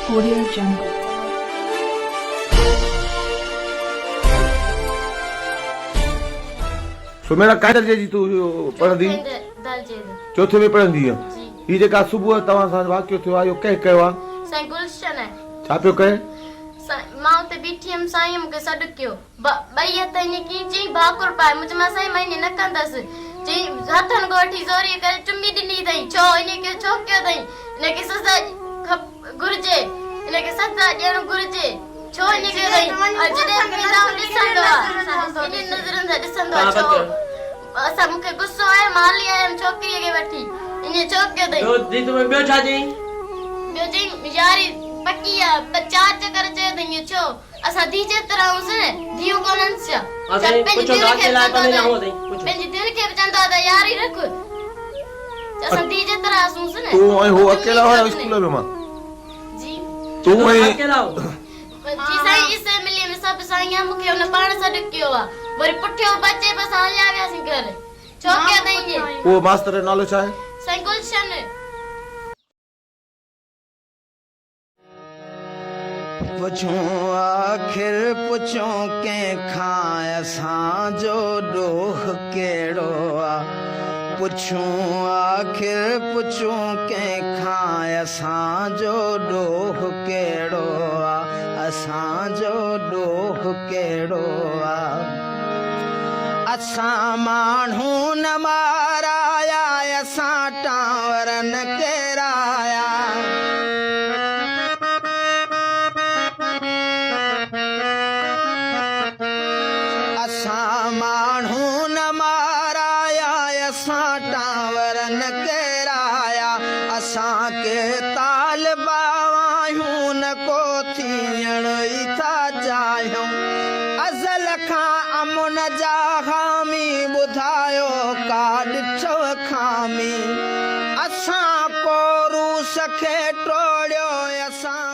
Audio Jungle. Sumaira ڪهڙي درجي جي تون پڙهندي؟ چوٿين ۾ پڙهندي آهين. هي جيڪا صبح توهان سان واقعو ٿيو آهي اهو ڪنهن ڪيو آهي؟ سائين گلشن. ڇا پيو ڪري؟ سائين مان اتي بيٺي هيم سائين مون کي سڏ ڪيو. ٻئي هٿ ائين ڪيئي چيائين ڀاڪر پاء مون چيومانس سائين مان ائين نه ڪندس چيائين هٿن کان وٺي زوريء ڪري چمي ڏني اٿئي ڇو ائين ڪيو ڇو ڪيو اٿئي ان کي سزا گهرجي ان کي سزا ڏيڻ گهرجي ڇو ائين ڪيو اٿئي ۽ جڏهن به ويندا آهيون ڏسندو آهي انهن نظرن سان ڏسندو آهي ڇو اسان مون کي غصو آيو مان هلي آيم ڇوڪريء کي وٺي ائين ڇو ڪيو اٿئي ٻيو ڇا چيائين؟ ٻيو چيائين ياري پڪي آ چار چڪر چيو اٿئي ائين ڇو؟ اسان ڌيء جيترا آهيونس نه، ڌيئون ڪونهنس ڇا؟ ڇا پنهنجي ڌيئر کي به چوندو آ ته پنهنجي ڌيئر کي به چوندو آ ته ياري رک. ڇا اسان ڌيء جيترا آسونس نه؟ تون ۽ هو اڪيلا هيا اسڪول ۾ مان؟ جي. تون ۽. جي سائين اسيمبليء ۾ سڀ سائين آ، مون کي هن پاڻ سڏ ڪيو آ. وري پٺيو به اچي به اسان هليا وياسين گهر. ڇو ڪيو اٿئي ائين؟ اهو ماستر جو نالو ڇا آهي؟ سائين گلشن. پڇون آخر پڇون ڪنهن کان اسان جو ڏوهه ڪهڙو آ پڇون آخر پڇون ڪنهن کان اسان جو ڏوهه ڪهڙو آ اسان جو ڏوهه ڪهڙو آ اسان ماڻهو نه مارايا اسان ٽانور نه ڪيرايا. اسان ماڻهو نه مارايا، اسان ٽانور نه ڪيرايا، اسان ڪي طالبا آهيون نه ڪو ٿيڻ ئي ٿا چاهيون. ازل کان امن جا حامي ٻڌايو ڪا ڏٺو خامي. اسان ڪو روس کي ٽوڙيو اسان.